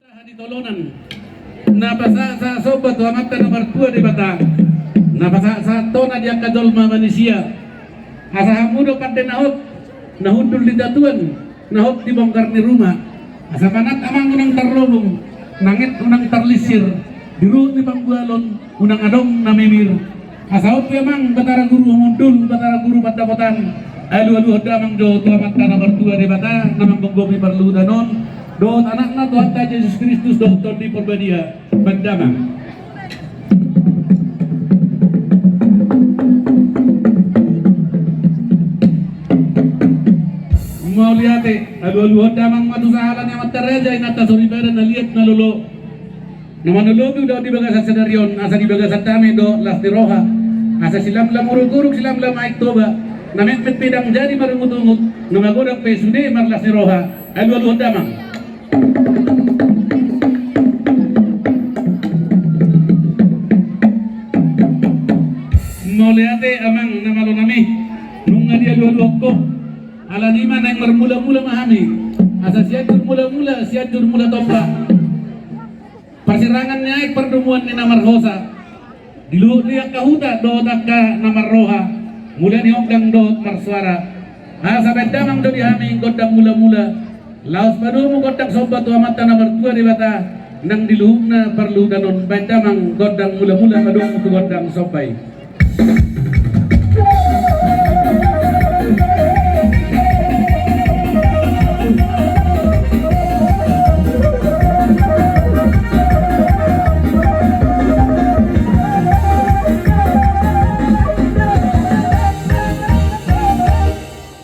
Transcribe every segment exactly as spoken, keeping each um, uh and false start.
Taha di tolonan, na pasahat-sahat somba tu Amanta na martua Debata, na pasahat-sahat tona di angka jolma manisia. Asa hamu do pande na hot, na hundul di tatuan, na hot di bongkar ni ruma. Asa panat amang unang tarlobung, nanget unang tarlinsir, di ruhut ni panggualon unang adong na mimir. Asa on pe amang Batara Guru humundul, Batara Guru pandapotan. Alualuhon damang jo tu Amanta na martua Debata na manggomgomi parluhutan on, dohot Anakna Tuhanta Jesus Kristus dohot Tondi Porbadia. Baen damang. Mauliate. Alualuhon damang ma tu sahala ni amanta raja, inanta soripada na liat na lolo, na manolopi ulaon di bagasan sadari on, asa di bagasan dame dohot las ni roha. Asa silamlam uruk-uruk, silamlam Aek Toba, na metmet pe ndang jadi marungut-ungut, na magodang pe sude marlas ni roha. Alualuhon damang. Mauliate amang na malo nami, nunga dialualuhon ho. Alani i ma naeng marmulamula ma hami, asa Sianjur Mulamula, Sianjur Mula Tompa. Parsirangan ni aek, pardomuan ni na marhosa, di luhut ni angka huta dohot angka na marroha, mula ni honggang dohot marsoara. Asa baen damang do di hami gondang mulamula, laos padomu gondang somba tu Amanta na martua Debata, nang di luhutna parluhutan on. Baen damang gondang mulamula, padomu tu gondang somba i.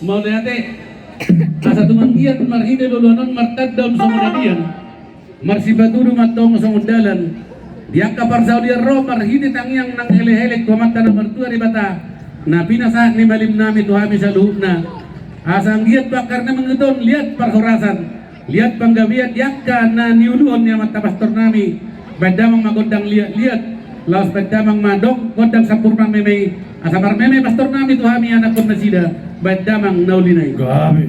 Mauliate. Asa tumanggian marhite loloan on martanda on songon adian, marsipatudu ma antong songon dalan. Di angka parsaulian ro marhite tangiang nang elek-elek tu Amanta na martua Debata, na pinasahat ni malim nami tu hami saluhutna. Asa anggiat bangkar ni mangihut on liat parhorasan, liat panggabean di angka na niuluhon ni amanta pastor nami. Baen damang ma gondang liat-liat, laos baen damang ma dong gondang sampurna meme i. Asa marmeme pastor nami tu hami anakkon nasida. Baen damang na uli na i. Gabe.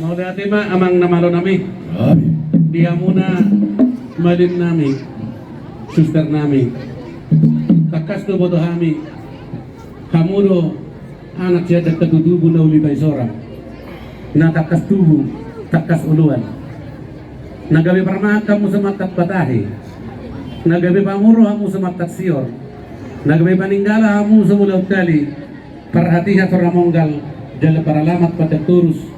Mauliate ma amang na malo nami. Di hamuna malim nami, suster nami, tangkas do boto hami, hamu do anak sian dangka tutubu na uli paisora, na tangkas tubu, tangkas oloan, na gabe parmahan hamu so mantat batahi, na gabe panguru hamu so mantat sior, na gabe paninggala hamu so mulaon tali, parhatiha so ra monggal, jala paralamat pandang torus,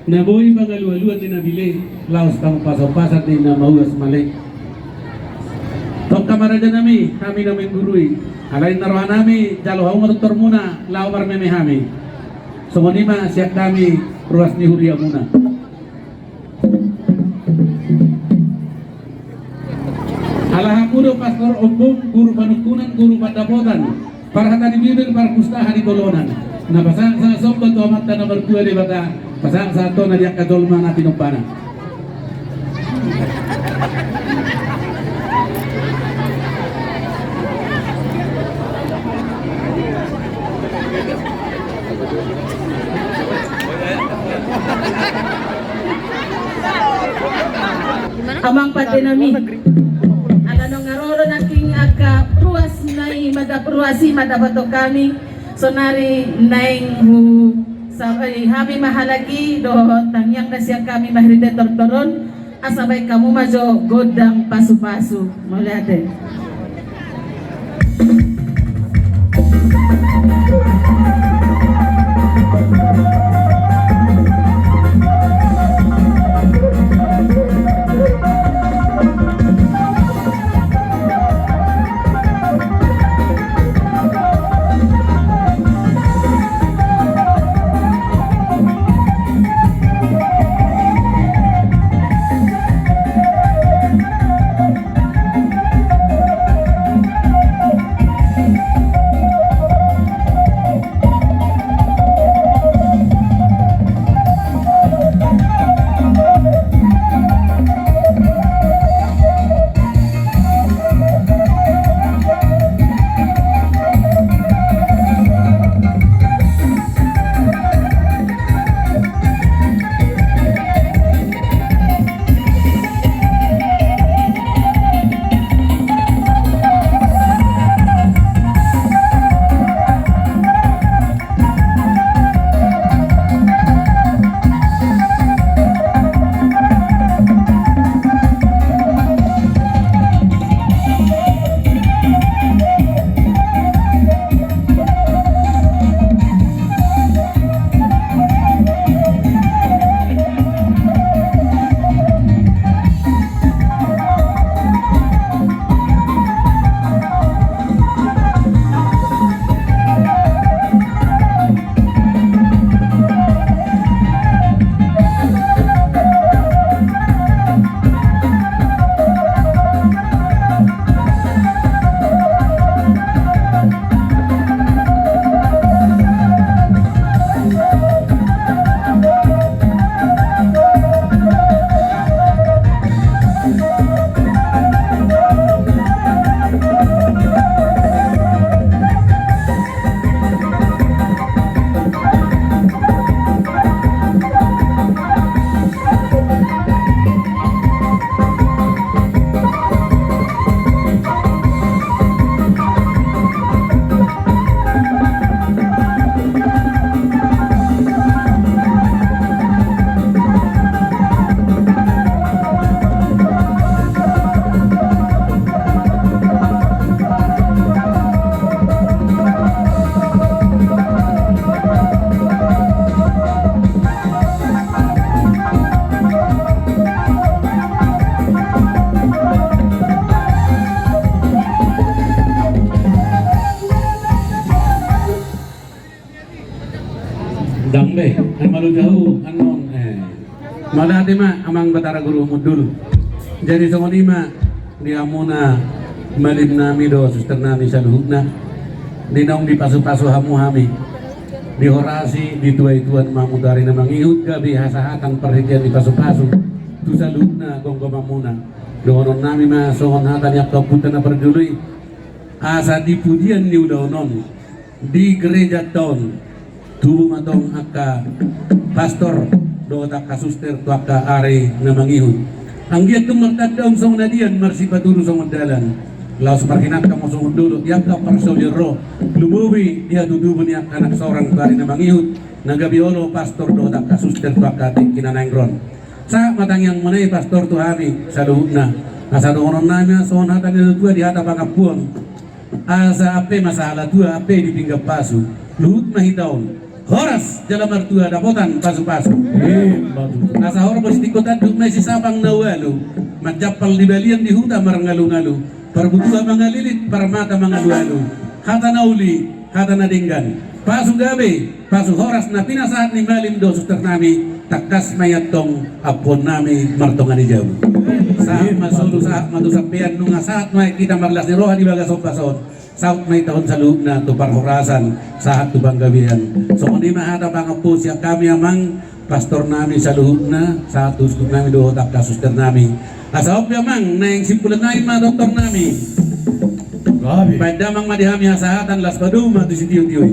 na boi pangalualuan ni na bile, laos pangompaspasan ni na mauas male. Tongka ma raja nami, hami na menggurui, alai na roha nami jalo hamu ma tortormuna laho marmeme hami. Songon i ma sian hami ruas ni huriamuna. Ala hamu do pastor ompung, guru panungkunan, guru pandapotan, parhata di bibir, parpustaha di bolongan. Na pasahat sahat somba tu Amanta na martua Debata, pasahat sahat tona di angka jolma na tinompana. Amang pande nami, ala nunga ro do nangkin angka ruas na i ma dap-, ruas i ma dapothon hami, saonari naeng hu-, sa-, eh, hami ma halak i dohot tangiang na sian hami marhite tortor on, asa baen hamu ma jo gondang pasupasu. Mauliate. Ndang be, ai malo jahu annon, eh. Mauliate ma amang Batara Guru Hundul. Jadi songon i ma di hamuna malim nami dohot suster nami saluhutna. Di naung dipasupasu hamu hami, dihorasi, dituaituan ma hamu tu ari na mangihut, gabe hasahatan parhitean ni pasupasu tu saluhutna gomgomanmuna. Dohonon nami ma songon hata ni angka ompunta na parjolo i, asa di pudian ni ulaon on, di gerejanta on, tubu ma tong angka pastor dohot angka suster tu angka ari na mangihut. Anggiat tung martanda on songon adian, marsipatudu songon dalan, laos marhinangka ma songon dolok di angka parsaulian ro, lumobi di hatutubu ni angka anak sorang tu ari na mangihut, na gabe olo pastor dohot angka suster tu angka tingki na naeng ro on. Sahat ma tangiangmuna i pastor tu hami saluhutna. Asa dohonon nami ma songon hata ni natuatua di hata pangampuon. Asa ampe ma sahala tua, ampe di pinggan pasu. Luhut ma hita on horas jala martua dapotan pasupasu. Asa horbo sitingko tanduk ma i sisapang na ualu, manjampal di balian di huta marngalungalu, parbutua mangalilit, parmata mangalualu. Hata na uli, Hata na denggan, pasu gabe, pasu horas na pinasahat ni malim dohot suster nami, tangkas ma i antong ampuon nami martonga ni jabu. Sahat ma solu, sahat ma tu sampean, nunga sahat ma hita marlas ni roha di bagas ombas on. Saut ma hita on saluhutna tu parhorasan, sahat tu panggabean. Songon i ma hata pangampu sian hami amang pastor nami saluhutna, sahat tu uskup nami dohot angka suster nami. Asa on pe amang, naeng simpulan nami ma doktor nami. Baen damang ma di hami hasahatan, laos padomu ma tu sitiotio i.